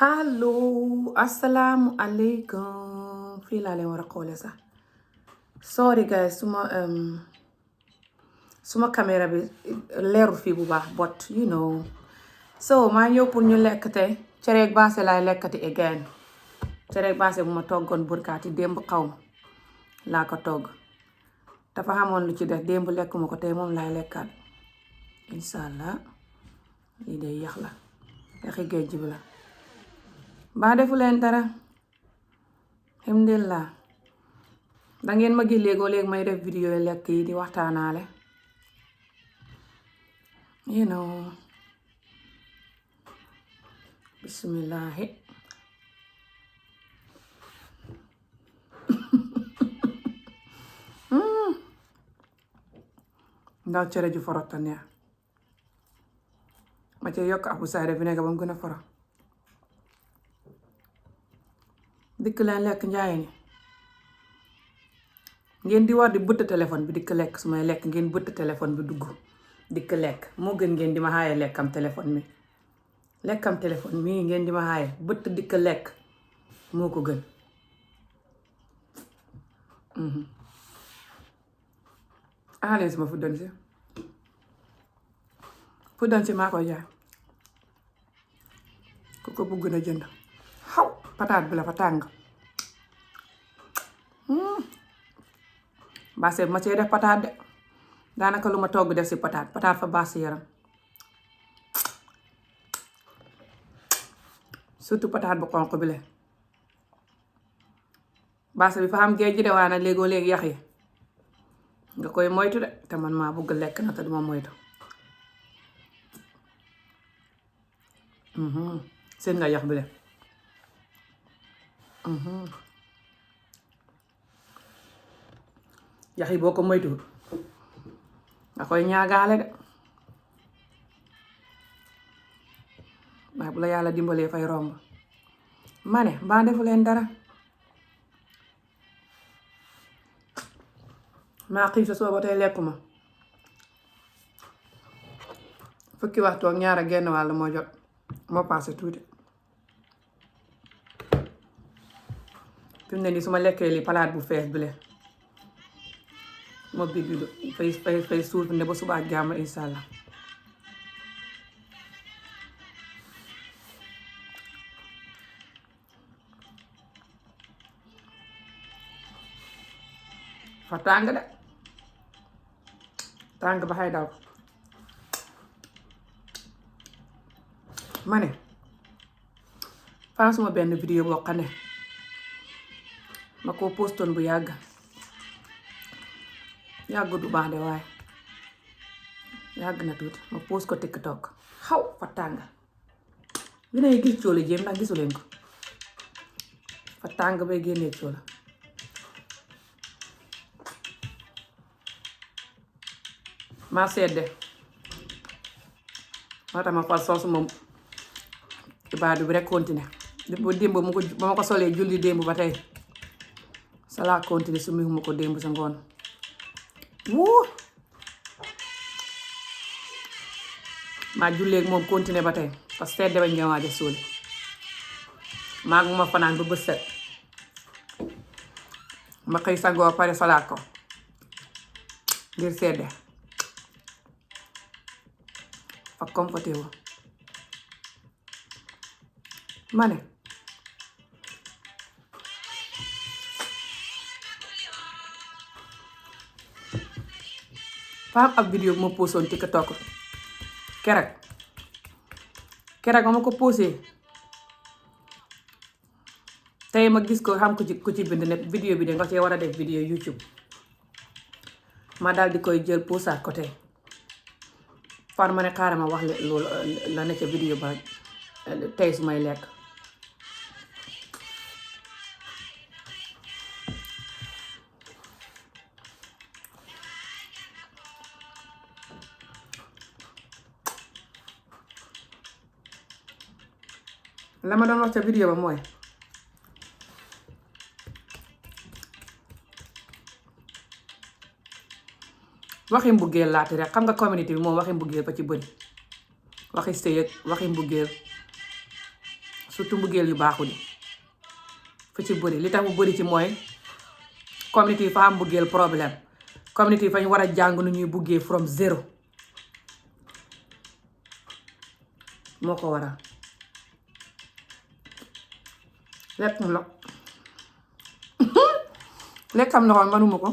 Hallo, assalamu alaikum. Fii laa leen war a xoole sax. Sorry guys, suma caméra bi leerul fii bu baax but you know. So maa ñëw pour ñu lekk tey cereeg baase laay lekkati again. Cereeg baase bu ma toggoon burkaati démb xaw ma laa ko togg. Dafa xamoon lu ci def démb lekkuma ko tey moom laay lekkaat. Inshallah lii de yax la yaxi géej bi la. baa defu leen dara alhamdulillah dangeen ma gis léegoo léegi may def vidéo yi lekk yi di waxtaanaale you know. Bismillahi ndaw cere ju forota neex ma ci yokk abu sayda vinaigre ba mu gën a foro dikk leen lekk njaay ni ngeen di war di bëtt téléphone bi dikk lekk su may lekk ngeen bëtt téléphone bi dugg dikk lekk moo gën ngeen di ma xaaye lekkam téléphone mi ngeen di ma xaaye bëtt dikk lekk moo ko gën. leen suma fuddan si maa koy jaay ku ko bugg na jënd xaw pataat bi la fa tàng baase bi ma cee def pataat de daanaka lu ma togg def si pataat fa baax si yaram surtout pataat bu xonq bi le baase bi fa xam géej ji de waaye nag léegoo léegi yax yi nga koy moytu de te man maa bugg lekk na te duma moytu. seen nga yax bi le yax yi boo ko moytuwul nga koy ñaagaale de waaye bu la yàlla dimbalee fay romb ma ne mbaa defu leen dara maa xiif sa sooba tey lekkuma fukki waxtu ak ñaar ak genn wàll moo jot moo paase tuuti fi mu ne nii su ma lekkee li palaat bu fees bi le moo biir bi fay suur fi ne ba suba ak jàmm inshallah. fa tàng de tàng ba xay daw ma ne faa suma benn vidéo boo xam ne ma ko postoon bu yàgg du baax de waaye yàgg na tuuti ma post ko TikTok xaw fa tàng bi nay gis cooli jéem ndax gisu leen ko fa tàng bay génnee coola maa sedde moo tax ma fal soosu moom ibaadu bi rek continuer bu démb ba ma ko solee julli démb ba tey sa laa continuer su mu ko démb sa ngoon wuu maa julleeg moom continuer ba tey parce que sedde bañ nga waaj a sóoli maa ngi ma fanaan ba bët set ma xëy sangoo pare salaat ko ngir sedde fa comforté wu ma ne fa am ab vidéo bu ma postoon TikTok keroog ba ma ko posté tey ma gis ko xam ku ci bind ne vidéo bi de nga cee war a def vidéo YouTube ma daal di koy jël postaat ko tey far ma ne xaaral ma wax loolu la ne ca vidéo ba tey su may lekk la ma doon wax ca vidéo ba mooy waxi mbuggeel laati rek xam nga community bi moom waxi mbuggeel ba ci bëri waxi sëy ak waxi mbuggeel surtout mbëggeel yu baaxul yi fa ci bëri li tax mu bëri ci mooy community fa am mbëggeel problème community fañ war a jàng nu ñuy buggee from zero moo ko waral lekkam loxo manuma ko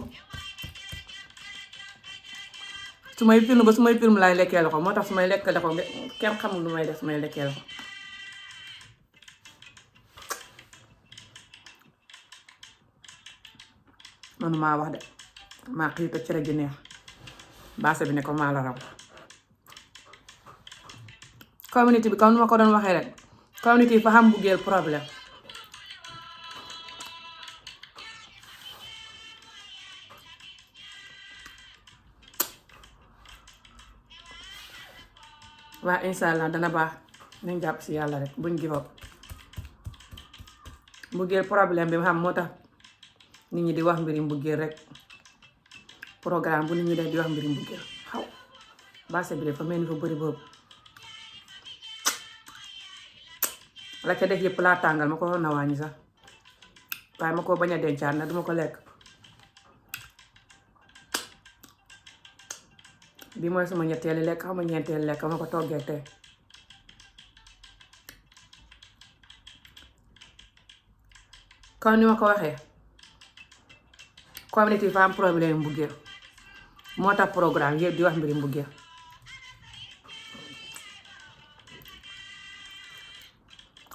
su may film laay lekkee loxo moo tax su may lekk loxo kenn xamul lu may def su may lekkee loxo manumaa wax de maa xiita cere ji neex baase bi ne ko maa la raw community bi comme nu ma ko doon waxee rek community fa xam mbëggeel problème waa inshallah dana baax nañ jàpp si yàlla rek buñ give up mbëggeel problème bi ma xam moo tax nit ñi di wax mbiri mbëggeel rek programme bu nit ñi def di wax mbiri mbëggeel xaw baase bi dafa mel ni fa bëri boobu la ca def yëpp laa tàngal ma ko na wàññi sax waaye ma ko bañ a dencaat na duma ko lekk bi mooy suma ñetteeli lekk xaw ma ñeenteeli lekk ma ko toggee tey comme ni ma ko waxee community fa am problème mbëggeel moo tax programme yëpp di wax mbiri mbëggeel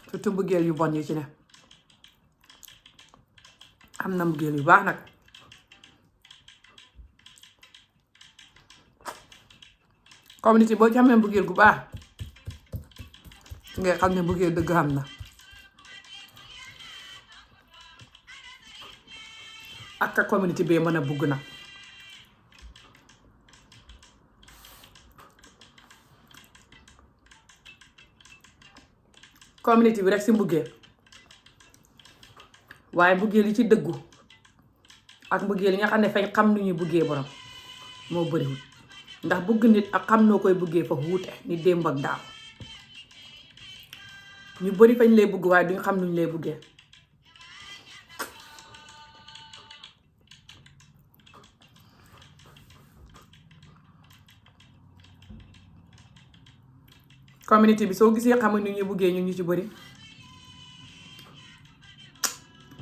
surtout mbëggeel yu bon yi ci ne am na mbëggeel yu baax nag community boo ci xamee mbëggeel gu baax nga xam ne mbëggeel dëgg xam na ak ka community bee mën a bugg na community bi rek si mbëggeel waaye mbëggeel yi ci dëggu ak mbëggeel yi nga xam ne fañ xam nu ñuy buggee borom moo bëriwul ndax bëgg nit ak xam noo koy buggee fa wuute ni démb ak daaw ñu bari fañ lay bugg waaye duñ xam nuñ lay buggee community bi soo gisee xamuñ nu ñuy buggee ñun ñu ci bari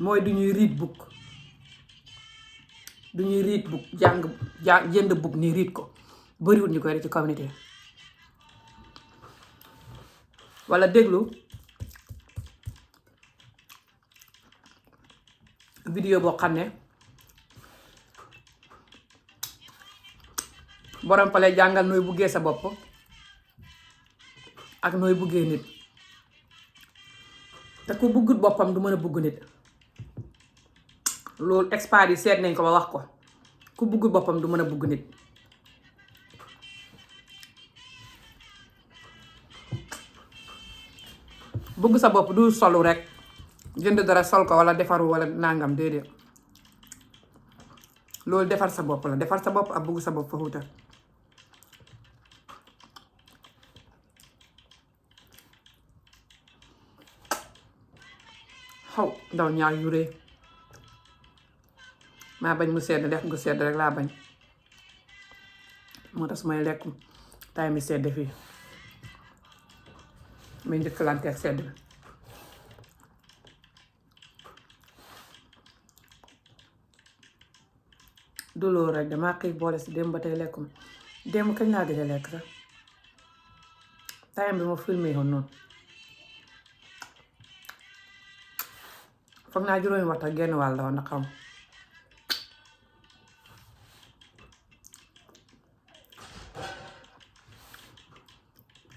mooy du ñuy read book du ñuy read book jënd book ni read ko bariwul ñu koy def ci community walla déglu vidéo boo xam ne borom fa lay jàngal nooy buggee sa bopp ak nooy buggee nit te ku buggut boppam du mën a bugg nit loolu expert yi seet nañ ko ba wax ko ku buggut boppam du mën a bugg nit bugg sa bopp du solu rek jënd dara sol ko walla defaru walla nangam déedéet loolu defar sa bopp la defar sa bopp ak bugg sa bopp fa wuute xaw ndaw ñaar yu rëy maa bañ mu sedd def gu sedd rek laa bañ moo tax su may lekk tay mi sedd fii may njëkkalante ak sedd bi du loolu rek damaa xiif boole si démb ba tey lekkum démb kañ laa gëj a lekk sax tayam bi ma filmé woon noonu foog naa juróomi waxtu ak genn wàll la woon na xam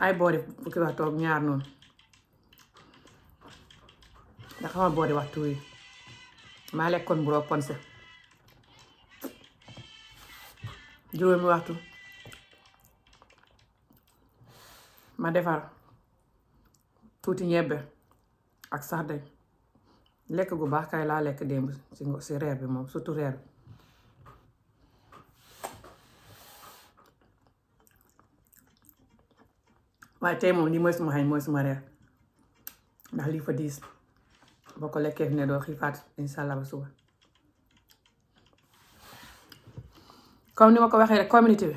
ay boori fukki waxtu ak ñaar noonu ndax xama boori waxtu wi maa lekkoon bu roo ponse juróomi waxtu ma defar tuuti ñebbe ak sardeñ lekk gu baax kay laa lekk démb si reer bi moom surtout reer bi waaye tey moom lii mooy suma xañ mooy suma reer ndax lii fa diis boo ko lekkee ne doo xiifaat insha allah ba suba. comme ni ma ko waxee rek community bi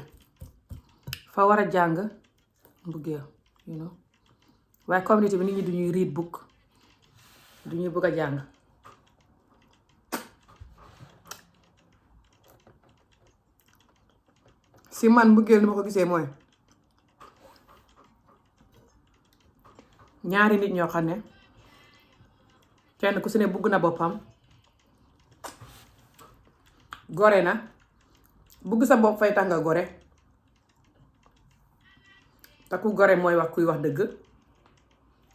fa war a jàng mbëggeel waaye community bi nit ñi duñuy read book duñuy bëgg a jàng. si man mbëggeel ni ma ko gisee mooy ñaari nit ñoo xam ne kenn ku si ne bugg na boppam gore na. bugg sa bopp fay tax nga gore te ku gore mooy wax kuy wax dëgg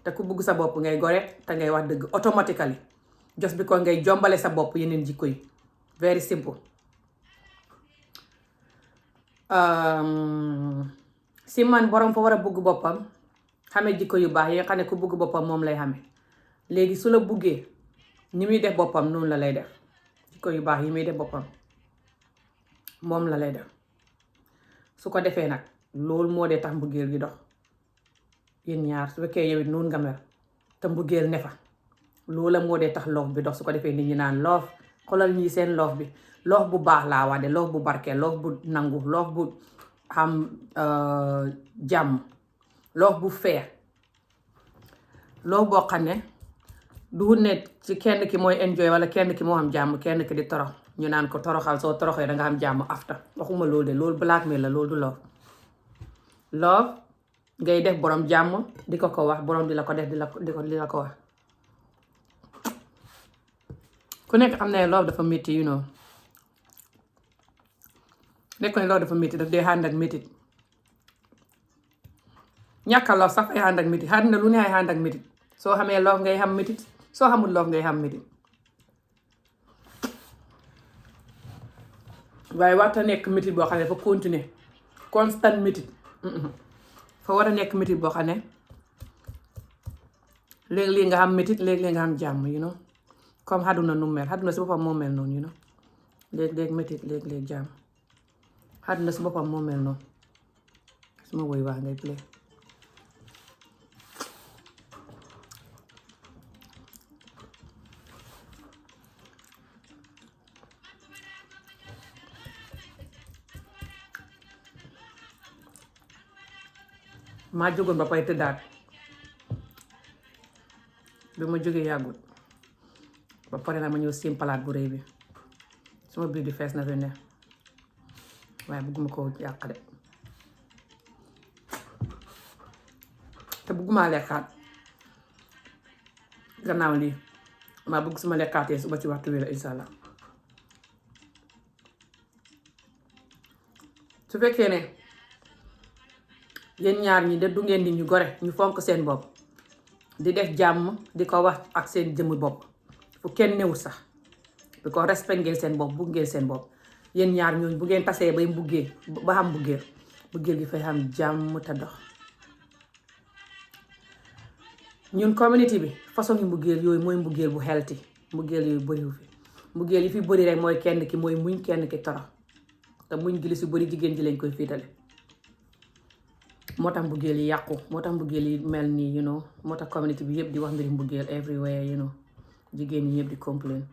te ku bugg sa bopp ngay gore te ngay wax dëgg automatically just because ngay jombale sa bopp yeneen jikko yi very simple. si man borom fa war a bugg boppam xamee jikko yu baax yi nga xam ne ku bugg boppam moom lay xamee. léegi su la buggee ni muy def boppam noonu la lay def jikko yu baax yi muy def boppam moom la lay def su ko defee nag loolu moo dee tax mbëggeel gi dox yéen ñaar su fekkee yow it noonu nga mel te mbëggeel ne fa loola moo dee tax loof bi dox. su ko defee nit ñi naan loof xoolal ñii seen loof bi loof bu baax laa wax de loof bu barkeel loof bu nangu loof bu xam jàmm loof bu feer loof boo xam ne du ne ci kenn ki mooy enjoy wala kenn ki moo xam jàmm kenn ki di torox ñu naan ko toroxal soo toroxee danga am jàmm after waxuma loolu de loolu blackmail la loolu du loof. loof ngay def borom jàmm di ko wax borom di la ko def di la ko wax. ku nekk xam ne loof dafa métti nekk ne loof dafa métti daf dee ànd ak métit ñàkka loof sax ay ànd ak métit àddina lu ne ay ànd ak métit soo xamee loof ngay xam métit soo xamul loof ngay xam métit. waaye warta nekk métit boo xam ne fa continuer constant métit fa war a nekk métit boo xam ne léeg-léeg nga xam métit léeg-léeg nga xam jàmm comme àdduna nu mel àdduna si boppam moo mel noonu léeg-léeg métit léeg-léeg jàmm àdduna si boppam moo mel noonu suma woy waa ngay play. maa jógoon ba pay tëddaat bi ma jógee yàggut ba pare na ma ñëw siim palaat bu rëy bi suma biir di fees na fi ne waaye bëgguma ko yàq de te bëgguma lekkaat gannaaw lii maa bëgg suma lekkaatee suba ci waxtu wi la insha allah. su fekkee ne yéen ñaar ñi de du ngeen di ñu gore ñu fonk seen bopp di def jàmm di ko wax ak seen jëmm bopp fu kenn newul sax bi ko respect ngeen seen bopp bugg ngeen seen bopp yéen ñaar ñooñu bu ngeen tasee bay mbuggee ba xam mbuggeel gi fay xam jàmm te dox. ñun community bi façon yi mbuggeel yooyu mooy mbuggeel bu healthy mbuggeel yooyu bëriwu fi mbuggeel yi fi bëri rek mooy kenn ki mooy muñ kenn ki torox te muñ gi li si bëri jigéen ji lañ koy fiitale. moo tax mbëggeel yi yàqu moo tax mbëggeel yi mel nii moo tax community bi yëpp di wax mbiri mbëggeel everywhere jigéen ñi yëpp di complain.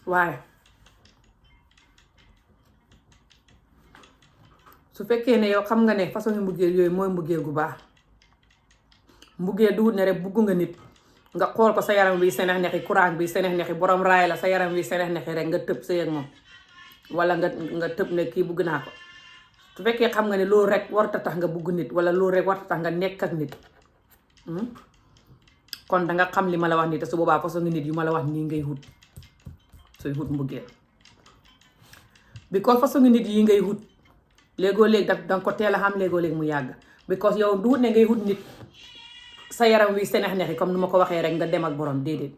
waaye su fekkee ne yow xam nga ne façon mbëggeel yooyu mooy mbëggeel gu baax mbëggeel du wut ne rek bugg nga nit nga xool ko sa yaram wi senex nexi courant bi senex nexi borom raay la sa yaram wi senex nexi rek nga tëb sëy ak moom wala nga tëb ne kii bugg naa ko. su fekkee xam nga ne loolu rek warta tax nga bugg nit wala loolu rek warta tax nga nekk ak nit kon danga xam li ma la wax nii te su boobaa façon nit yu ma la wax nii ngay wut sooy wut mbëggeel because façon nit yi ngay wut léegoo léeg danga ko teel a xam léegoo léeg mu yàgg because yow du wut ne ngay wut nit sa yaram wi senex nexi comme nu ma ko waxee rek nga dem ak borom déedéet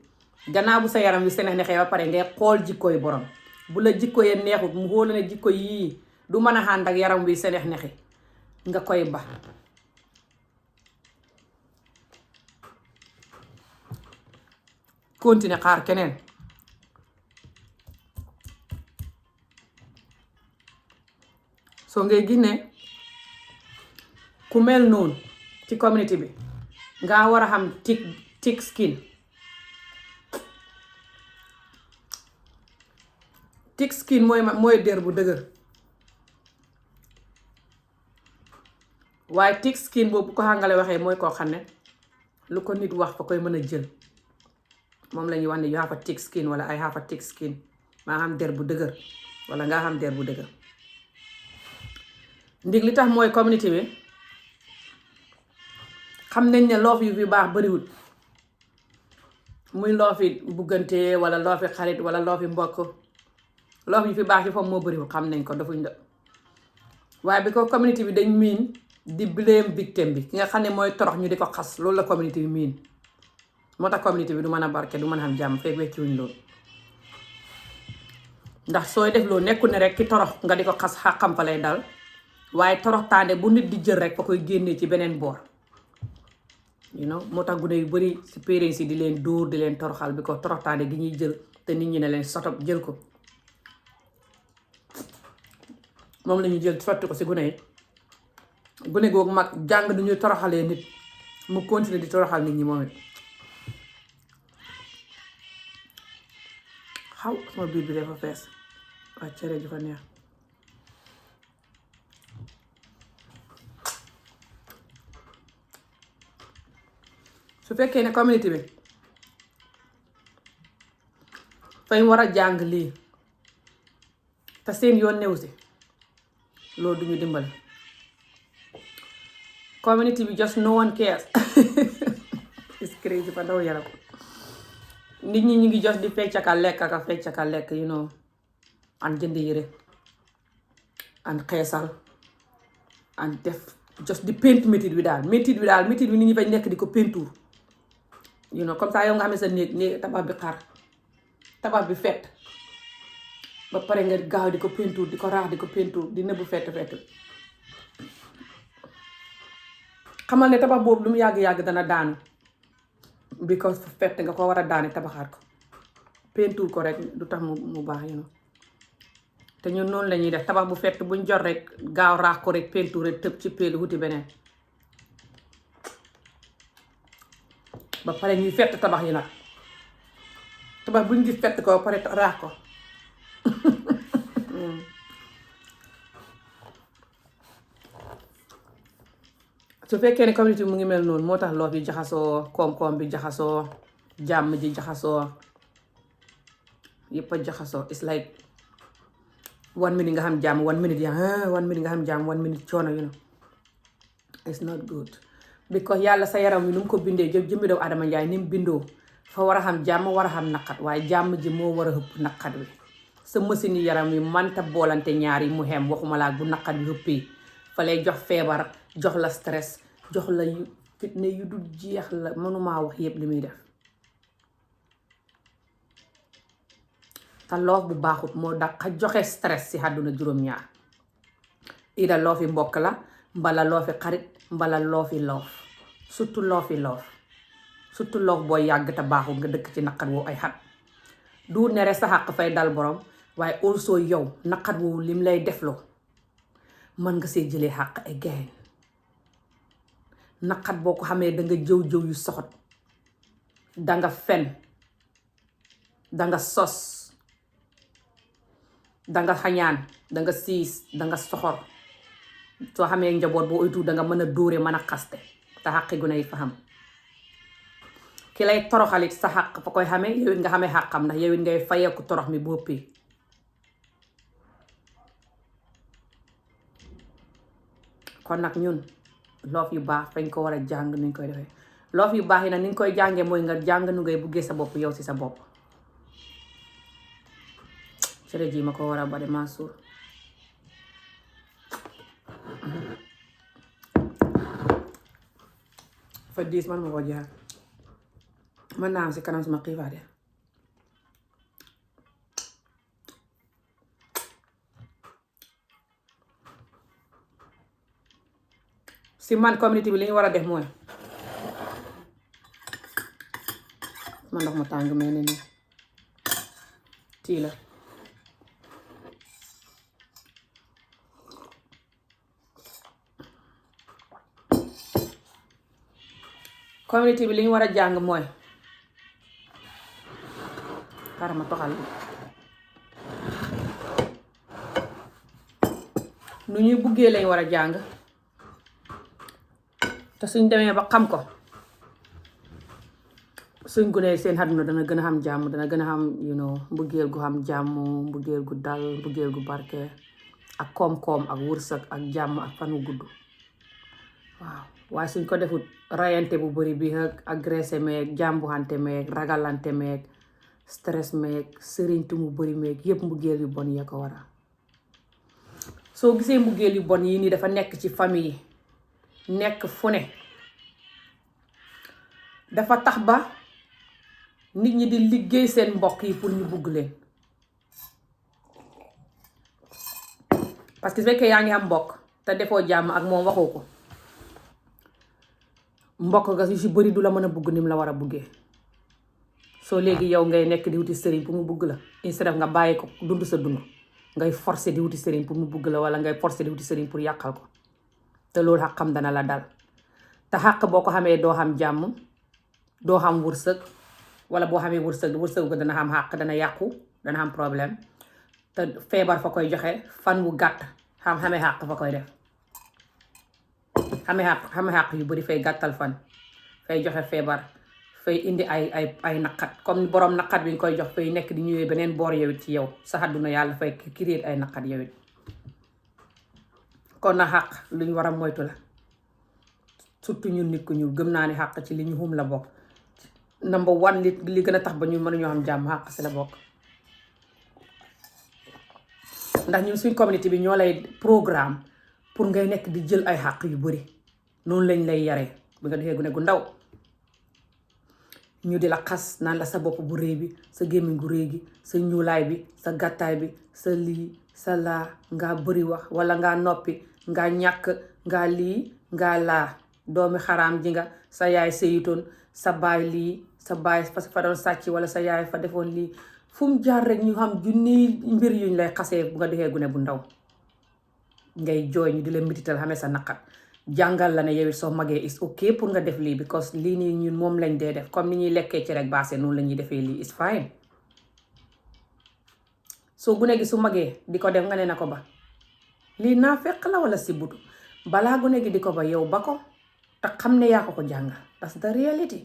gannaaw bu sa yaram wi senex nexi ba pare ngay xool jikkoy borom bu la jikko yee neexut mu wóolu ne jikko yii du mën a ànd ak yaram wi senex nexi nga koy ba continuer xaar keneen soo ngay gis ne ku mel noonu ci community bi nga war a xam thick skin. thick skin mooy der bu dëgër, waaye thick skin boobu bu ko xàngale waxee mooy koo xam ne lu ko nit wax fa koy mën a jël. moom la ñuy wax ne you have a thick skin wala I have a thick skin, maa xam der bu dëgër wala nga xam der bu dëgër. ndig li tax mooy community bi xam nañ ne loof yu fi baax bariwul, muy loofi buggante wala loofi xarit wala loofi mbokk. loof yu fi baax yi foofu moo bariwul, xam nañ ko dafuñ da waaye bi ko community bi dañ miin di blame victime bi, ki nga xam ne mooy torox ñu di ko xas. loolu la community bi miin, moo tax community bi du mën a barke, du mën a xam jàmm fekk weccuwuñ loolu. ndax sooy def loolu nekkul ne rek ki torox nga di ko xas xàqam fa lay dal, waaye torox taande bu nit di jël rek fa koy génnee ci beneen boor. moo tax gune yu bari ci parents yi di leen dóor di leen toroxal bi ko torox taande gi ñuy jël te nit ñi ne leen sotop jël ko. moom la ñu jël sotti ko ci gune yi. gune googu mag jàng du ñuy toroxalee nit mu continuer di toroxal nit ñi moom it. xaw sama biir bi dafa fees waaye cere ju fa neex. su fekkee ne community bi fañ war a jàng lii te seen yoon new si loolu duñu dimbali. community bi just no one cares. it's crazy fa daw yaram. nit ñi ñu ngi just di feccaka lekk aka feccaka lekk an jënd yére an xeesal an def just di paint métit bi daal métit bi nit ñi fay nekk di ko peinture. comme ça yow nga xam ne sa néeg tabax bi xar tabax bi fett ba pare nga gaaw di ko peinture di ko raax di ko peinture di nëbbu fett xamal ne tabax boobu lu mu yàgg-yàgg dana daanu because fett nga ko war a daane tabaxaat ko peinture ko rek du tax mu baax te ñun noonu la ñuy def tabax bu fett buñ jot rek gaaw raax ko rek peinture rek tëb ci péelu wuti beneen ba pare ñuy fett tabax yi nag tabax buñ gis fett ko ba pare raax ko. su fekkee ne community mu ngi mel noonu moo tax loof yi jaxasoo, koom-koom bi jaxasoo, jàmm ji jaxasoo, yëpp a jaxasoo. it's like 1 minute nga xam jàmm 1 minute yaa 1 minute nga xam jàmm 1 minute coono it's not good. because yàlla sa yaram wi nu mu ko bindee jëmmi doomu Adama Njaay ni mu bindoo fa war a xam jàmm war a xam naqat, waaye jàmm ji moo war a ëpp naqat wi. sa machine yi yaram wi manta boolante ñaar yi mu xem, waxuma laa bu naqat wi ëppee fa lay jox feebar, jox la stress, jox la yu fitne yu dul jeex la mënumaa wax yépp li muy def. te loof bu baaxut moo daq joxe stress ci àdduna juróom-ñaar. ida loofi mbokk la mbala loofi xarit mbala loofi loof, surtout loofi loof, surtout loof booy yàgg te baaxul nga dëkk ci naqat woo ay xat. du nere sa xàq fay dal borom, waaye also yow naqat woowu lim lay defloo mën nga see jëlee xàq again. naqat boo ko xamee danga jëw yu soxot, danga fen, danga sos, danga xañaan, danga siis, danga soxor. soo xamee njaboot boo oytu danga mën a dóore mën a xaste te xàqi gune yi fa xam. ki lay toroxalit sa xàq fa koy xamee yow it nga xamee xàqam, ndax yow it ngay fayeeku torox mi boppee. kon nag ñun loof yu baax fañ ko war a jàng nuñ koy defee. loof yu baax yi nag ni nga koy jàngee mooy nga jàng nu ngay buggee sa bopp yow ci sa bopp. cere ji ma ko war a bari maa suur. fa diis man ma ko jaar mën naa am ci kanam suma xiifaate. si man community bi li ñu war a def mooy man ndox ma tàng mel ne nii tii la community bi li ñu war a jàng mooy xaaral ma toxal nu ñuy buggee lañ war a jàng te suñ demee ba xam ko suñ gunee seen àdduna dana gën a xam jàmm, dana gën a xam mbëggeel gu xam jàmm, mbëggeel gu dal, mbëggeel gu barke ak koom-koom ak wërsëg ak jàmm ak fan wu gudd. waaw waaye suñ ko defut rayante bu bari bi ak agressé meeg jàmbuxante meeg ragalante meeg stress meeg sëriñtu mu bari meeg yépp mbëggeel yu bon ya ko wara. soo gisee mbëggeel yu bon yi nii dafa nekk ci famille yi nekk fu ne, dafa tax ba nit ñi di liggéey seen mbokk yi pour ñu bugg leen. parce que su fekkee yaa ngi am mbokk te defoo jàmm ak moom waxoo ko, mbokk nga yu si bari du la mën a bugg ni mu la war a buggee. soo léegi yow ngay nekk di wuti sëriñ pour mu bugg la, instead nga bàyyi ko dund sa dund, ngay forcer di wuti sëriñ pour mu bugg la, wala ngay forcer di wuti sëriñ pour yàqal ko. te loolu xaqam dana la dal. te xaq boo ko xamee doo xam jàmm, doo xam wërsëg, wala boo xamee wërsëg ko dana xam xaq, dana yàqu, dana xam problème. te feebar fa koy joxe, fan wu gàtt xamee xaq fa koy def. xamee xaq yu bari fay gàttal fan, fay joxe feebar, fay indi ay naqat. comme borom naqat bi nga koy jox fay nekk di ñëwee beneen boor yowit ci yow sa àdduna, yàlla fay créer ay naqat yowit. kon na xaq luñ war a moytu la, surtout ñun nit ku ñuul. gëm naa ne xaq ci li ñu xum la bokk. number one li gën a tax ba ñu mënuñoo xam jàmm xaq si la bokk. ndax ñun suñ communauté bi ñoo lay programme pour ngay nekk di jël ay xaq yu bari. noonu lañ lay yaree bi nga defee gune gu ndaw, ñu di la xas naan la sa bopp bu rëy bi, sa gémmiñ gu rëy gi, sa ñuulaay bi, sa gàttaay bi, sa lii sa laa, ngaa bari wax wala ngaa noppi, ngaa ñàkk, ngaa lii ngaa laa, doomi xaraam ji nga, sa yaay sëyitoon, sa baay lii, sa baay parce que fa doon sàcc, wala sa yaay fa defoon lii. fu mu jaar rek ñu xam junni mbir yuñ lay xasee bu nga defee gune bu ndaw. ngay jooy ñu di la mitital xamee sa naqat. jàngal la ne yow it soo magee is ok pour nga def lii, because lii nii ñun moom lañ dee def. comme ni ñuy lekkee ci rek baase noonu la ñuy defee lii, is fine. soo gune gi su magee di ko def nga ne na ko ba. lii naa fekk la wala si butu. balaa gune gi di ko ba yow ba ko, te xam ne yaa ko jàngal. that's the reality.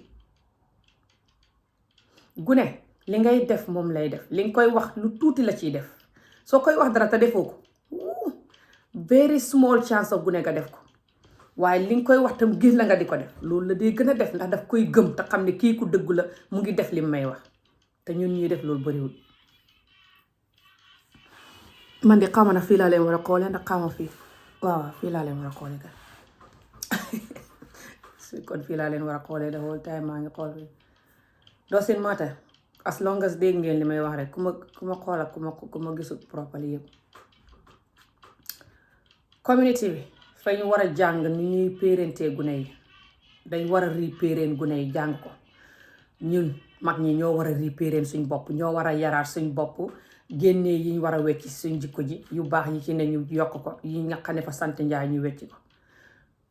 gune li ngay def moom lay def. li nga koy wax lu tuuti la ciy def. soo koy wax dara te defoo ko, very small chance of gune nga def ko. waaye li nga koy wax tam gis la nga di ko def, loolu la dee gën a def, ndax daf koy gëm te xam ne kii ku dëggu la, mu ngi def li may wax. te ñun ñuy def loolu bariwul. man di xaw ma na fii laa leen war a xoolee, ndax xaw ma fii waaw fii laa leen war a xoolee kay. kon fii laa leen war a xoolee the whole time maa ngi xool fii. doesn't matter as long as dégg ngeen li may wax rek, ku ma xool ak ku ma gisul properly yëpp. community bi fa ñu war a jàng ni ñuy péerantee gune yi. dañ war a repérer gune yi jàng ko. ñun mag ñi ñoo war a repérer suñ bopp, ñoo war a yaraat suñ bopp, génnee yi ñu war a wecc suñ jikko ji yu baax yi ci ne ñu yokk ko, yi nga xam ne fa sant njaay ñu wecc ko.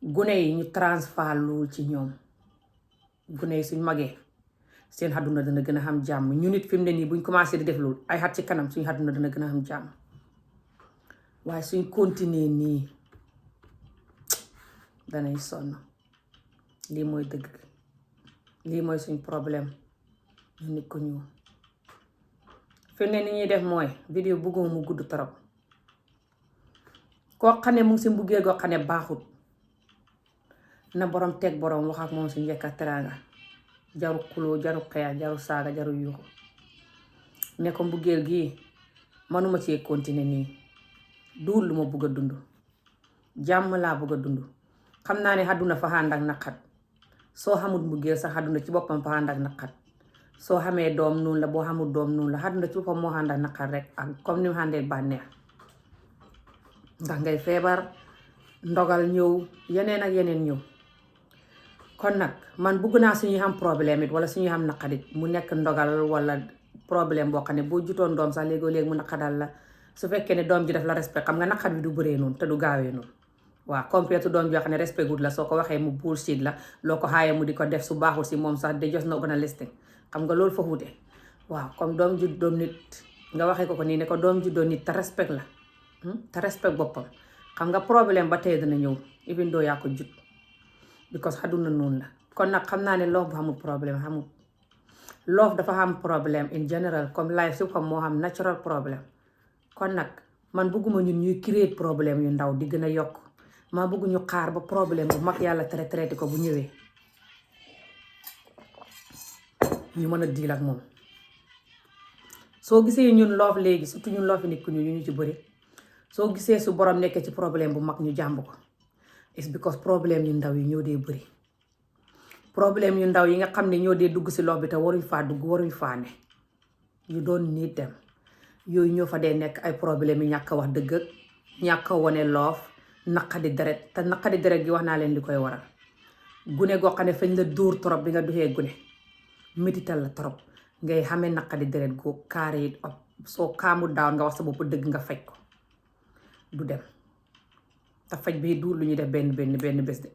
gune yi ñu transfert loolu ci ñoom. gune yi suñ magee seen àdduna dana gën a xam jàmm. ñu nit fi mu ne nii buñ commencé di def loolu ay xat ci kanam suñ àdduna dana gën a xam jàmm. waaye suñ continuer nii danay sonn. lii mooy dëgg, lii mooy suñ problème ñu nit ko ñëw. fi mu ne ni ñuy def mooy vidéo bëgguma mu gudd torop. koo xam ne mu ngi si mbuggeel goo xam ne baaxut, na borom teg borom wax ak moom si njëkk ak teraanga. jaru xuloo, jaru xeex, jaru saaga, jaru yuuxu. ne ko mbuggeel gii manuma cee continuer nii, duul lu ma bëgg a dund, jàmm laa bëgg a dund. xam naa ne àdduna fa ànd ak naqat. soo xamul mbuggeel sax àdduna ci boppam fa ànd ak naqat. soo xamee doom noonu la, boo xamul doom noonu la, àdduna ci boppam moo ànd ak naqat rek, ak comme ni mu àndee bànneex. ndax ngay feebar, ndogal ñëw, yeneen ak yeneen ñëw. kon nag man bëgg naa suñuy xam problème it wala suñuy xam naqadit mu nekk ndogal wala problème boo xam ne boo jutoon doom sax léegoo léegi mu naqadal la. su fekkee ne doom ji daf la respect, xam nga naqat bi du bëree noonu te du gaawee noonu. waaw compared to doom joo xam ne respect gut la soo ko waxee mu bullshit la loo ko xaayee mu di ko def su baaxul si moom sax de just not gonna listen xam nga loolu fa wuute waaw comme doom ju doon nit nga waxee ko nii ne ko doom ju doon nit te respect la te respect boppam xam nga problème ba tey dana ñëw even doo yaa ko jut because xaduna noonu la kon nag xam naa ne love bu xamul problème xamul love dafa xam problème in general comme life si comme moo xam natural problème kon nag man bëgguma ñun ñuy créer problème yu ndaw di gën a yokk maa bëgg ñu xaar ba problème bu mag yàlla traité ko bu ñëwee ñu mën a diil ak moom soo gisee ñun love léegi surtout ñun love nit ku ñu ci bëri soo gisee su borom nekkee ci problème bu mag ñu jàmb ko it's because problème yu ndaw yi ñoo dee bëri problème yu ndaw yi nga xam ne ñoo dee dugg si love bi te waruñ faa dugg waruñ faa ne you don't need them yooyu ñoo fa dee nekk ay problème yi ñàkk a wax dëgg ak ñàkk a wone love naqadi deret te naqadi deret gi wax naa leen li koy waral gune goo xam ne fañ la dóor trop bi nga duxee gune métital la trop ngay xamee naqadi deret goo kaare it op soo kaamu daaw nga wax sa bopp dëgg nga faj ko du dem te faj bi du lu ñuy def benn bés de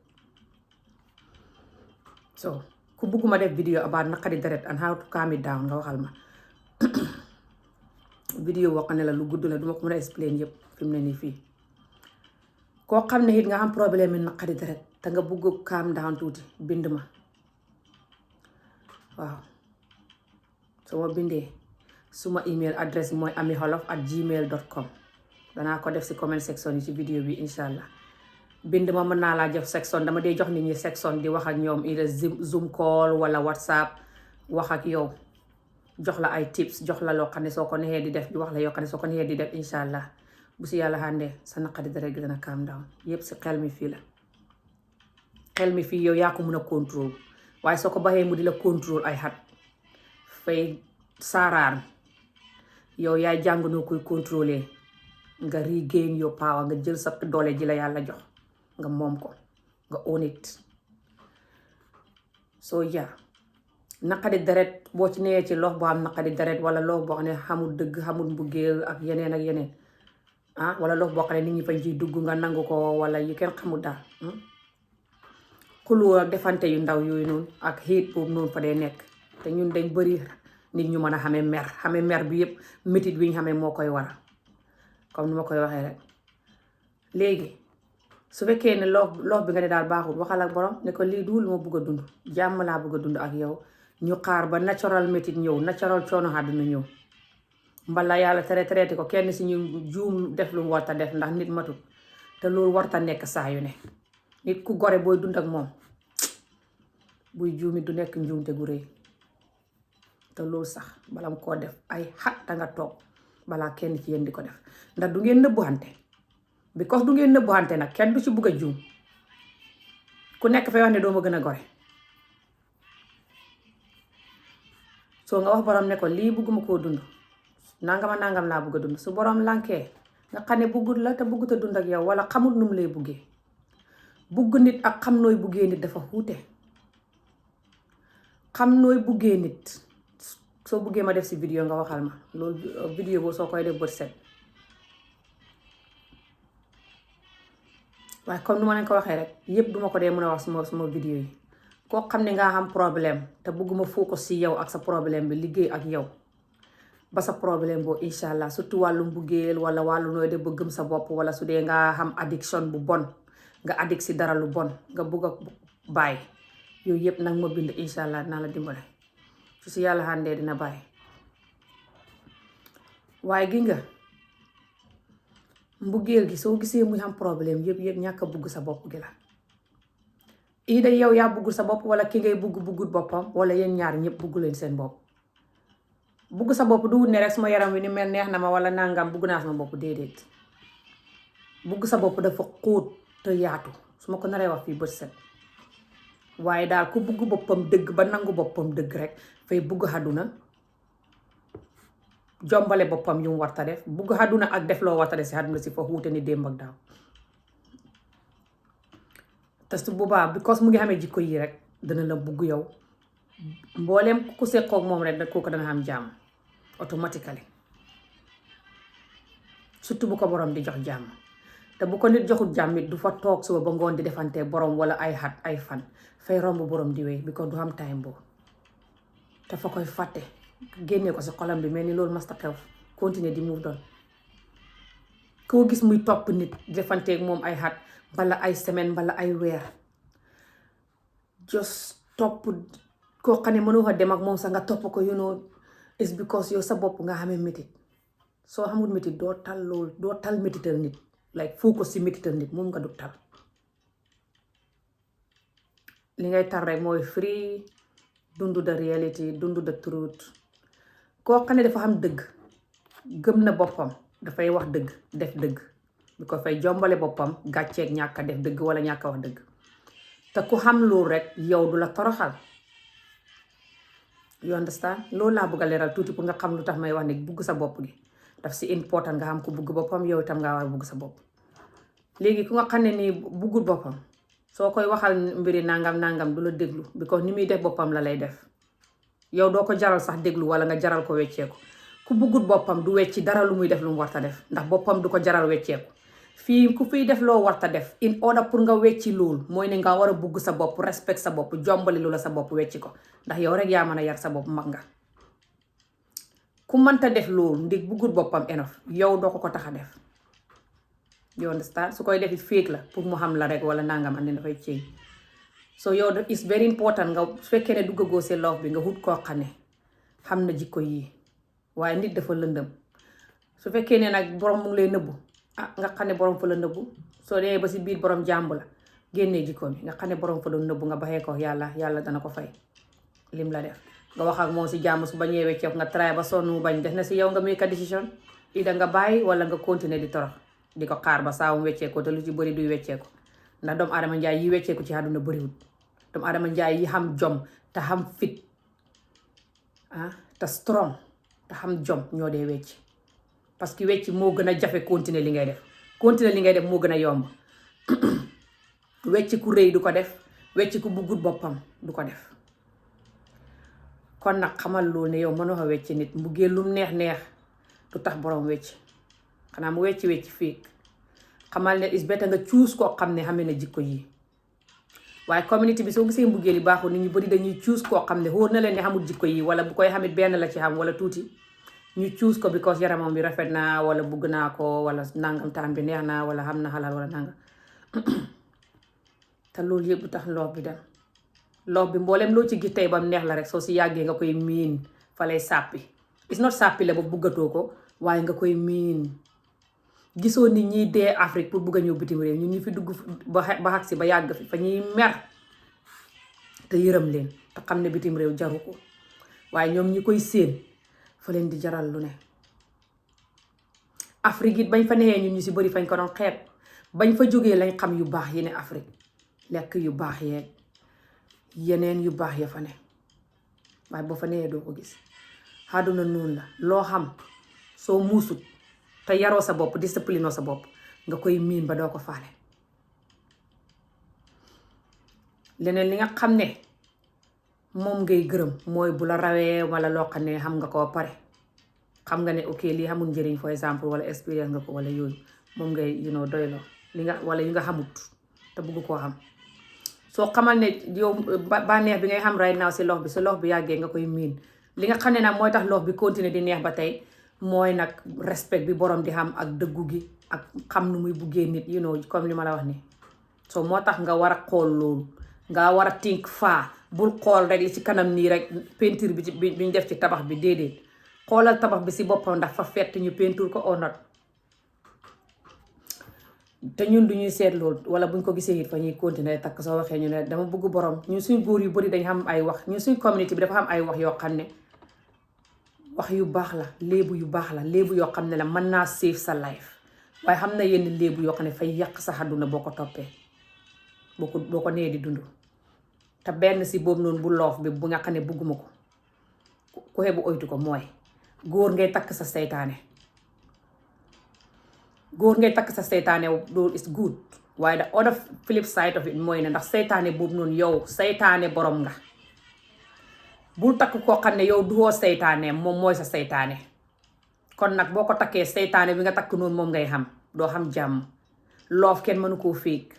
so ku bugguma def vidéo about naqadi deret and how to calm it down nga waxal ma vidéo boo xam ne la lu gudd la duma ko mën a explain yëpp fi mu ne nii fii koo xam ne it nga am problème yi naqadi deret te nga bugg calm down tuuti bind ma waaw soo ma bindee suma email adresse mooy amiholof@gmail.com danaa ko def si comment section yi ci vidéo bi incha allah bind ma mën naa laa jox section dama dee jox nit ñi section di wax ak ñoom ila zoom call wala whatsapp wax ak yow jox la ay tips jox la loo xam ne soo ko neexee di def wax la yoo xam ne soo ko neexee di def incha allah bu si yàlla xàndee sa naqadi deret gi dana calm down yépp si xel mi fii la xel mi fii yow yaa ko mun a contrôle waaye soo ko baxee mu di la contrôle ay xat fay saaraan yow yaay jàng noo koy contrôler nga regain your power nga jël sa doole ji la yàlla jox nga moom ko nga own it soo naqadi deret boo ci newee ci lox boo am naqadi deret wala lox boo xam ne xamul dëgg xamul mbugeel ak yeneen wala lox boo xam ne nit ñi fañ ciy dugg nga nangu ko wala yu kenn xamul daal xuloo ak defante yu ndaw yooyu noonu ak xiit boobu noonu fa dee nekk te ñun dañ bëri nit ñu mën a xamee mer bi yëpp métit bi ñu xamee moo koy waral comme ni ma koy waxee rek léegi su fekkee ne loof bi nga ne daal baaxul waxal ak borom ne ko lii du lu ma bëgg a dund jàmm laa bëgg a dund ak yow ñu xaar ba natural métit ñëw natural coono àdduna ñëw mbala yàlla traité ko kenn si ñu juum def lu mu warta def ndax nit matut te loolu warta nekk saa yu ne nit ku gore booy dund ak moom buy juumi du nekk njuumte gu rëy te loolu sax balam koo def ay xat da nga toog balaa kenn ci yéen di ko def ndax du ngeen nëbbuwante because du ngeen nëbbuwante nag kenn du ci bugg a juum ku nekk fay wax ne doo ma gën a gore soo nga wax borom ne ko lii bugguma koo dund nangam laa bugg a dund su borom lànkee nga xam ne buggut la te buggut a dund ak yow wala xamul nu mu lay buggee bugg nit ak xam nooy buggee nit dafa xuute xam nooy buggee nit soo buggee ma def si vidéo nga waxal ma loolu vidéo boobu soo koy def bët set waaye comme nu ma leen ko waxee rek yépp duma ko dee mën a wax suma vidéo yi koo xam ne nga xam problème te bugguma focus si yow ak sa problème bi liggéey ak yow ba sa problème boobu incha allah surtout wàllu mbugeel wala wàllu nooy de ba gëm sa bopp wala su dee nga xam addiction bu bon nga addict si dara lu bon nga bugg a bàyyi yooyu yépp nag ma bind incha allah dinaa la dimbale su si yàlla xàndee dina bàyyi waaye gi nga mbugeel gi soo gisee muy am problème yépp ñàkk a bugg sa bopp gi la ida yow yaa buggul sa bopp wala ki ngay buggut boppam wala yéen ñaar ñëpp buggu leen seen bopp bugg sa bopp du wut ne rek suma yaram wi ni mel neex na ma wala nangam bugg naa sama bopp déedéet bugg sa bopp dafa xóot te yaatu su ma ko naree wax fii bët set waaye daal ku bugg boppam dëgg ba nangu boppam dëgg rek fay bugg àdduna jombale boppam yu mu warta def bugg àdduna ak def loo warta def si àdduna si fa xuute ni démb ak daaw te su boobaa because mu ngi xamee jikko yi rek dana la bugg yow mbooleem ku seqoog moom rek kooku dana am jàmm automatically surtout bu ko borom di jox jàmm te bu ko nit joxul jàmm it du fa toog suba ba ngoon di defante borom wala ay xat ay fan fay romb borom di wéy because du am time boobu te fa koy fàtte génne ko si xolam bi mel ni loolu masta xew continuer di move doon koo gis muy topp nit defanteeg moom ay xat bala ay semaine bala ay weer just topp koo xam ne mënoo ko dem ak moom sax nga topp ko it's because yow sa bopp nga xamee métit soo xamul métit doo tal loolu doo tal métital nit like focus si métital nit moom nga du tal li ngay tal rek mooy free dundu the reality dundu the truth koo xam ne dafa xam dëgg gëm na boppam dafay wax dëgg def dëgg bi ko fay jombale boppam gàcceeg ñàkk a def dëgg wala ñàkk a wax dëgg te ku xam loolu rek yow du la toroxal you understand loolu laa bëgg a leeral tuuti pour nga xam lu tax may wax ne bugg sa bopp gi daf si important nga xam ku bugg boppam yow itam nga war a bugg sa bopp léegi ku nga xam ne nii buggul boppam soo koy waxal mbiri nangam du la déglu because ni muy def boppam la lay def yow doo ko jaral sax déglu wala nga jaral ko wecceeku ku buggut boppam du wecci dara lu muy def lu mu warta def ndax boppam du ko jaral wecceeku fii ku fiy def loo warta def in order pour nga wecci loolu mooy ne nga war a bugg sa bopp respect sa bopp jombali lu la sa bopp wecci ko ndax yow rek yaa mën a yar sa bopp mag nga ku mënta def loolu ndig buggut boppam enough yow doo ko tax a def you understand su koy defi féeg la pour mu xam la rek wala nangam andi dafay ceeñ so yow it's very important nga su fekkee ne duggagoo si love bi nga wut koo xam ne xam na jikko yi waaye nit dafa lëndëm su fekkee ne nag borom mu ngi lay nëbbu nga xam ne borom fa la nëbbu soo dee ba si biir borom jàmb la génnee jikko mi nga xam ne borom fa doon nëbbu nga baxee ko yàlla dana ko fay lim la def nga wax ak moom si jàmm su bañee wecceeku nga try ba sonn mu bañ def na si yow nga make a decision ida nga bàyyi wala nga continuer di torox di ko xaar ba saawum wecceeku te lu ci bëri duy wecceeku ndax doomu adama njaay yi wecceeku ci àdduna bëriwul doomu adama njaay yi xam jom te xam fit te strong te xam jom ñoo dee wecc parce que wecc moo gën a jafe continuer li ngay def moo gën a yomb wecc ku rëy du ko def wecc ku buggut boppam du ko def kon nag xamal loolu ne yow mënoo ko wecc nit mbuggee lum neex du tax borom wecc xanaa mu wecc fii xamal ne is better nga choose koo xam ne xamee na jikko yi waaye community bi soo gisee mbuggee li baaxul nit ñu bari dañuy choose koo xam ne wóor na leen ne xamul jikko yi wala bu koy xamit benn la ci xam wala tuuti ñu choose ko because yaramam bi rafet na wala bugg naa ko wala nangam taan bi neex na wala xam na xalaal wala nangam te loolu yëpp du tax loof bi dem loof bi mboolem loo ci gis tey bam neex la rek soo si yàggee nga koy miin fa lay sàppi it's not sàppi la ba buggatoo ko waaye nga koy miin gisoo nit ñi dee Afrique pour bugg a ñëw bitim réew ñun ñu fi dugg ba xag si ba yàgg fi fa ñuy mer te yërëm leen te xam ne bitim réew jaru ko waaye ñoom ñi koy séen fa leen di jaral lu ne Afrique it bañ fa nexee ñun ñu si bëri fañ ko doon xeeb bañ fa jógee lañ xam yu baax yi ne Afrique lekk yu baax yeeg yeneen yu baax ya fa ne waaye boo fa nexee doo ko gis àdduna noonu la loo xam soo muusut te yaroo sa bopp discipline sa bopp nga koy miin ba doo ko faale leneen li nga xam ne moom ngay gërëm mooy bu la rawee wala loo xam ne xam nga ko pare xam nga ne ok lii xamul njëriñ for exemple wala expérience nga ko wala yooyu moom ngay doyloo li nga wala yi nga xamut te bëgg koo xam soo xamal ne yow bànneex bi ngay xam right now si lox bi yàggee nga koy miin li nga xam ne nag mooy tax lox bi continuer di neex ba tey mooy nag respect bi borom di xam ak dëggu gi ak xam nu muy buggee nit comme li ma la wax ni so moo tax nga war a xool loolu nga war a think faa bul xool rek li ci kanam nii rek peinture bi ñu def ci tabax bi déedéet xoolal tabax bi si boppam ndax fa fett ñu peinture ko or not te ñun du ñuy seet loolu wala buñ ko gisee it fa ñuy continuer takk soo waxee ñu ne dama bëgg borom ñun suñ góor yu bari dañ xam ay wax ñun suñ communauté bi dafa xam ay wax yoo xam ne wax yu baax la léebu yu baax la léebu yoo xam ne la mën naa save sa life waaye xam na yenn léebu yoo xam ne fay yàq sa àdduna boo ko toppee boo ko nee di dund te benn si boobu noonu bu loof bi bu nga xam ne bugguma ko ku xebu oytu ko mooy góor ngay takk sa seytaane loolu is good waaye the other flip side of it mooy ne ndax seytaane boobu noonu yow seytaane borom nga bul takk koo xam ne yow duhoo seytaane moom mooy sa seytaane kon nag boo ko takkee seytaane bi nga takk noonu moom ngay xam doo xam jàmm love kenn mënu koo fake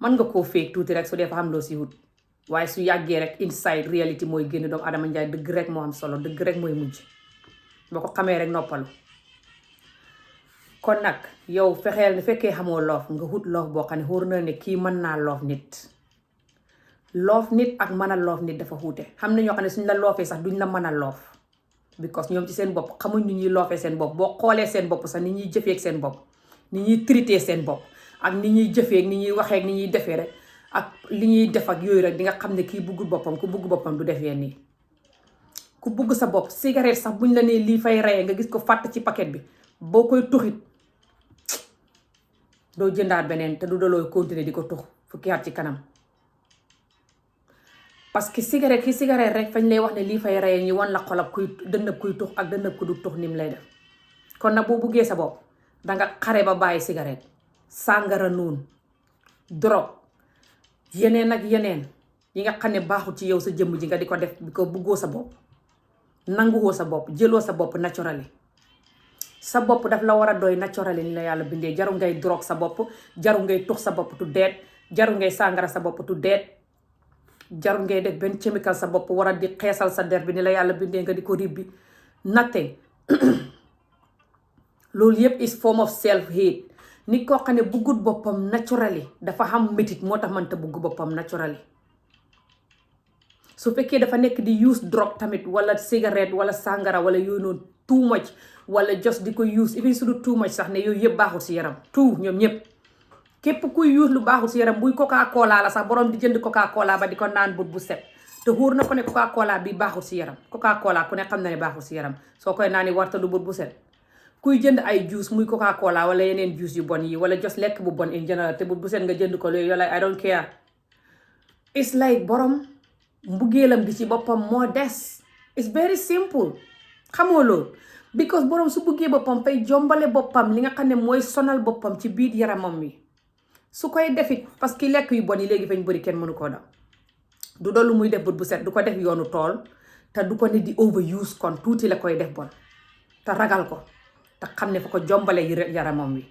mën nga koo fake tuuti rek su dee fa xam loo si wut waaye su yàggee rek inside reality mooy génn doomu Adama Njaay dëgg rek moo am solo dëgg rek mooy mujj boo ko xamee rek noppalu kon nag yow fexeel ne fekkee xamoo love nga wut love boo xam ne wóor na ne kii mën naa love nit ak mën a love nit dafa xuute xam na ñoo xam ne suñ la loofee sax duñ la mën a love because ñoom ci seen bopp xamuñ ni ñuy loofee seen bopp boo xoolee seen bopp sax ni ñuy jëfee ak seen bopp ni ñuy traité seen bopp ak ni ñuy jëfee ak ni ñuy waxee ak ni ñuy defee rek ak li ñuy def ak yooyu rek di nga xam ne kii buggul boppam ku bugg boppam du defee nii ku bugg sa bopp cigarette sax buñ la nee lii fay reyee nga gis ko fàtt ci paquet bi boo koy tuxit doo jëndaat beneen te du dalooy continuer di ko tux fukki at ci kanam parce que cigarette rek fañ lay wax ne lii fay reyee ñi wan la xolab kuy dënnab kuy tux ak dënnab ku du tux nim lay def kon nag boo buggee sa bopp danga xare ba bàyyi cigarette sàngara noonu drogue yeneen ak yeneen yi nga xam ne baaxul ci yow sa jëmm ji nga di ko def bi ko buggoo sa bopp nanguwoo sa bopp jëloo sa bopp naturally sa bopp daf la war a doy naturally ni la yàlla bindee jaru ngay drogue sa bopp jaru ngay tux sa bopp tu deet jaru ngay sàngara sa bopp tu deet jaru ngay def benn chemical sa bopp war a di xeesal sa der bi ni la yàlla bindee nga di ko ribbi nothing loolu yépp is form of self hate nit koo xam ne buggut boppam naturally dafa xam métit moo tax mënta bugg boppam naturally su fekkee dafa nekk di use drogue tamit wala cigarette wala sàngara wala yooyu noonu too much wala just di ko use even su du too much sax ne yooyu yëpp baaxul si yaram tout ñoom ñëpp képp kuy use lu baaxul si yaram buy coca cola la sax borom di jënd coca cola ba di ko naan but bu set te wóor na ko ne coca cola bi baaxul si yaram coca cola ku ne xam na ne baaxul si yaram soo koy naani warta lu but bu set kuy jënd ay juice muy coca cola wala yeneen juice yu bon yi wala just lekk bu bon in general te but bu set nga jënd ko loolu yow like I don't care it's like borom mbuggeelam bi ci boppam moo des it's very simple xamoo loolu because borom su buggee boppam fay jombale boppam li nga xam ne mooy sonal boppam ci biir yaramam wi su koy defit parce que lekk yu bon yi léegi fañ bëri kenn mënu koo daw du doon lu muy def but bu set du ko def yoonu tool te du ko ne di overuse kon tuuti la koy def bon te ragal ko te xam ne fa ko jombale yaramam wi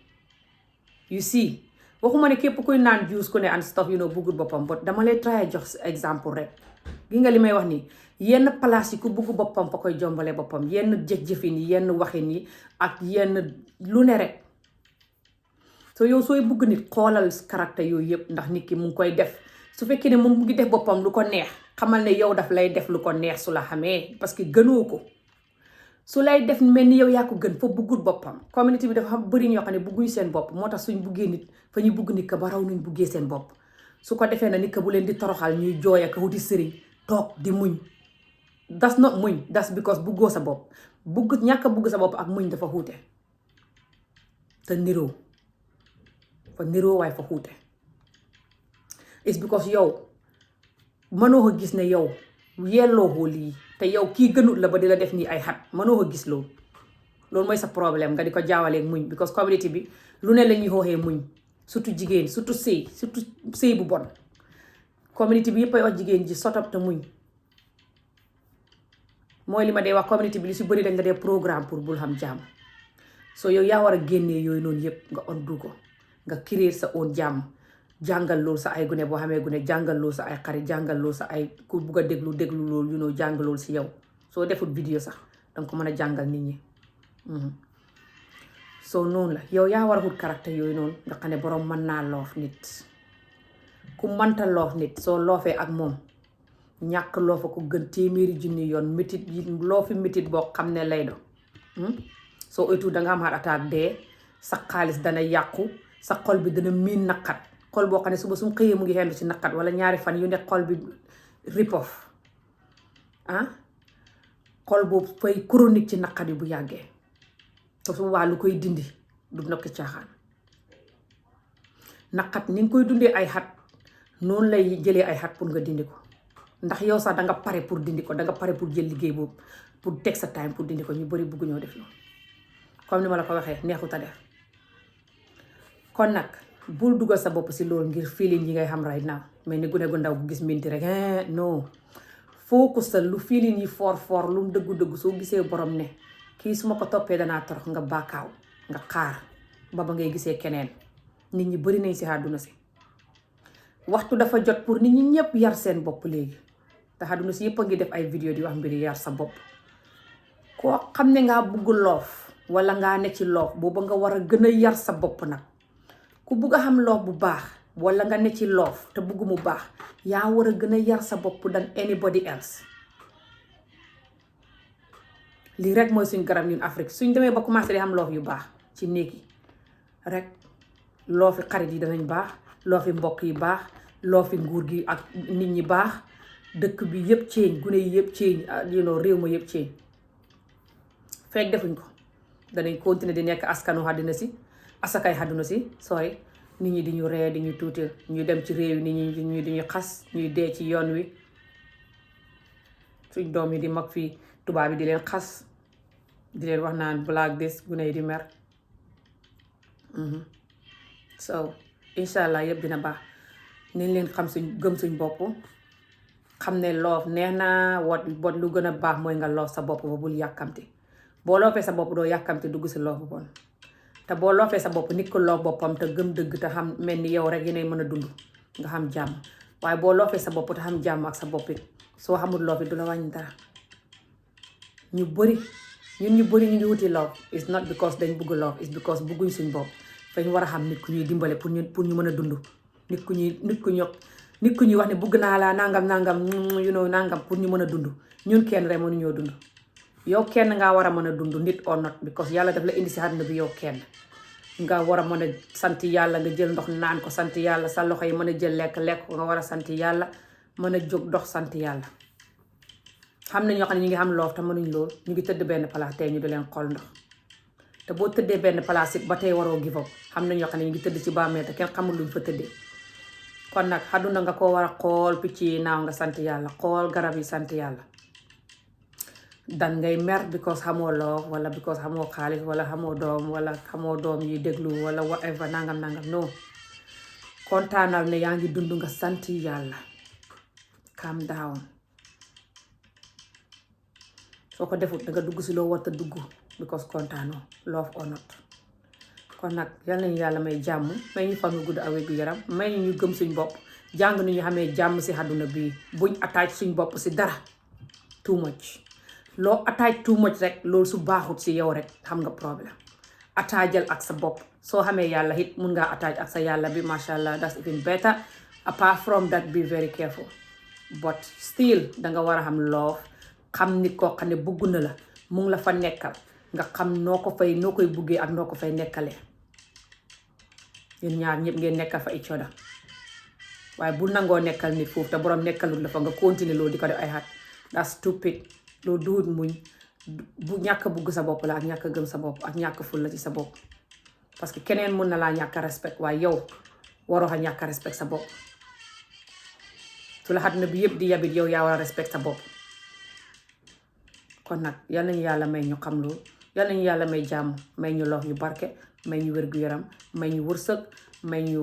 you see waxuma ne képp kuy naan juice ku ne and stuff you know buggul boppam but dama lay try jox exemple rek gi nga li may wax nii yenn place yi ku bugg boppam fa koy jombale boppam yenn jëf-jëfin yi yenn waxin yi ak yenn lu ne rek so yow sooy bugg nit xoolal caractère yooyu yëpp ndax nit ki mu ngi koy def su fekkee ne moom mu ngi def boppam lu ko neex xamal ne yow daf lay def lu ko neex su la xamee parce que gënoo ko su lay def mel ni yow yaa ko gën fa buggut boppam communauté bi dafa xam bëri ñoo xam ne bugguñ seen bopp moo tax suñ buggee nit fa ñuy bugg nit ka ba raw nuñ buggee seen bopp su ko defee na nit ka bu leen di toroxal ñuy jooy ak wuti sëriñ toog di muñ das not muñ das because buggoo sa bopp bugg ñàkk a bugg sa bopp ak muñ dafa xuute te niroo fa niroo waaye fa xuute it's because yow mënoo ko gis ne yow yelloo ko lii te yow kii gënut la ba di la def nii ay xat mënoo ko gis loolu mooy sa problème nga di ko jaawaleeg muñ because community bi lu ne la ñuy xooxee muñ surtout jigéen surtout sëy bu bon community bi yëpp ay wax jigéen ji sotop te muñ mooy li ma dee wax community bi li si bëri dañ la dee programme pour bul xam jàmm so yow yaa war a génnee yooyu noonu yëpp nga ondu ko nga créer sa own jàmm jàngal loolu sa ay gune boo xamee gune jàngal loolu sa ay xarit jàngal loolu sa ay ku bugg a déglu loolu you know jàng loolu si yow soo defut vidéo sax danga ko mën a jàngal nit ñi so noonu la yow yaa war a wut caractère yooyu noonu nga xam ne borom mën naa loof nit ku mënta loof nit soo loofee ak moom ñàkk loofa ko gën téeméeri junni yoon métit yi loofi métit boo xam ne lay doon soo oytu danga am heart attack dee sa xaalis dana yàqu sa xol bi dana miin naqat xol boo xam ne suba su mu xëyee mu ngi xendu ci naqat wala ñaari fan yu ne xol bi ripof xol boobu fay chronique ci naqat yi bu yàggee te su waa lu koy dindi du nokki caaxaan naqat ni nga koy dundee ay xat noonu lay jëlee ay xat pour nga dindi ko ndax yow sax danga pare pour dindi ko danga pare pour jël liggéey boobu pour teg sa time pour dindi ko ñu bari bugg ñoo def loolu comme ni ma la ko waxee neexut a def kon nag bul dugal sa bopp si loolu ngir feeling yi ngay xam right now mais ni gune gu ndaw bu gis minti rek non focus sa lu feeling yi for lu mu dëggu soo gisee borom ne kii su ma ko toppee danaa torox nga baakaaw nga xaar ba ngay gisee keneen nit ñi bari nañ si àdduna si. Waxtu dafa jot pour nit ñi ñëpp yar seen bopp léegi te àdduna si yëpp a ngi def ay vidéo di wax mbiri yar sa bopp. koo xam ne ngaa bugg loof wala ngaa ne ci loof booba nga war a gën a yar sa bopp nag. ku bugg a xam loof bu baax wala nga ne ci loof te bugg mu baax yaa war a gën a yar sa bopp than anybody else. lii rek mooy suñ garab ñun Afrique suñ demee ba commencé di xam loof yu baax ci néeg yi rek loofi xarit yi danañ baax, loofi mbokk yi baax, loofi nguur gi ak nit ñi baax, dëkk bi yëpp ceeñ, gune yi yëpp ceeñ, réew ma yëpp ceeñ. fekk defuñ ko danañ continuer di nekk askanu àddina si asakay àdduna si nit ñi di ñu ree di ñu tuutil, ñu dem ci réew yi nit ñi di ñu xas, ñuy dee ci yoon wi, suñ doom yi di mag fii tubaab yi di leen xas, di leen wax naan black this, gune yi di mer. so incha allah yëpp dina baax. nañ leen xam gëm suñ bopp, xam ne loof neex na bot lu gën a baax mooy nga loof sa bopp ba bul yàkkamti. boo loofee sa bopp doo yàkkamti dugg si loof bu bon. te boo loofee sa bopp nit ko loof boppam te gëm dëgg te xam mel ni yow rek yéenay mën a dund nga xam jàmm. waaye boo loofee sa bopp te xam jàmm ak sa bopp it soo xamul loof it du la wàññi dara. ñu bëri ñu ngi wuti loof it's not because dañ bugg loof it's because bugguñ suñ bopp. dañ war a xam nit ku ñuy dimbale pour ñu mën a dund. nit ku ñuy wax ne bugg naa laa nangam nangam pour ñu mën a dund. ñun kenn rek mënuñoo dund. yow kenn ngaa war a mën a dund nit or not because yàlla daf la indi si àdduna bi yow kenn. nga war a mën a sant yàlla nga jël ndox naan ko sant yàlla sa loxo yi mën a jël lekk ko nga war a sant yàlla mën a jóg dox sant yàlla. xam na ñoo xam ne ñu ngi xam loof te mënuñ lool ñu ngi tëdd benn place tey ñu di leen xool ndox te boo tëddee benn place it ba tey waroo give up. xam na ñoo xam ne ñu ngi tëdd ci bàmmeel te kenn xamul luñ fa tëddee. kon nag àdduna nga ko war a xool picc yi naaw nga sant yàlla xool garab yi sant yàlla. dan ngay mer because xamoo loof wala because xamoo xaalis wala xamoo doom yi déglu wala whatever nangam non kontaanal ne yaa ngi dund nga sant yàlla. calm down. soo ko defut danga dugg si loo warta dugg because kontaanoo loof or not. kon nag yal nañu yàlla may jàmm may ñu fan gu gudd awee gu yaram may ñu gëm suñ bopp jàng nu ñu xamee jàmm si àdduna bii buñ attaque suñ bopp si dara too much. loo attaque too much rek loolu su baaxut si yow rek xam nga problème. attaajal ak sa bopp soo xamee yàlla it mun ngaa attaque ak sa yàlla bi masha allah that's even better. apart from that be very careful but still danga war a xam loof xam nit koo xam ne bugg na la mu ngi la fa nekkal nga xam noo koy buggee ak noo ko fay nekkalee. yéen ñaar ñëpp ngeen nekkal fa each other waaye bu nangoo nekkal nit foofu te borom nekkalul la fa nga continuer loolu di ko def ay xat that's stupid. loolu duut muñ bu ñàkk bugg sa bopp la ak ñàkk gëm sa bopp ak ñàkk ful la ci sa bopp. parce que keneen mun na laa ñàkk respect waaye yow waroo a ñàkk respect sa bopp. su la àdduna bi yëpp di yabit yow yaa war a respect sa bopp. kon nag yal nañu yàlla may ñu xam loolu yal nañu yàlla may jàmm may ñu loof yu barke may ñu wér gu yaram may ñu wërsëg may ñu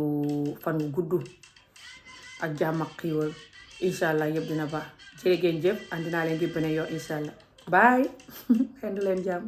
fan wu gudd ak jàmm ak xiiwal incha allah yëpp dina baax. jërë ngeen jëf and dinaa leen gi beneen yoon incha allah bye. xendu leen jàmm.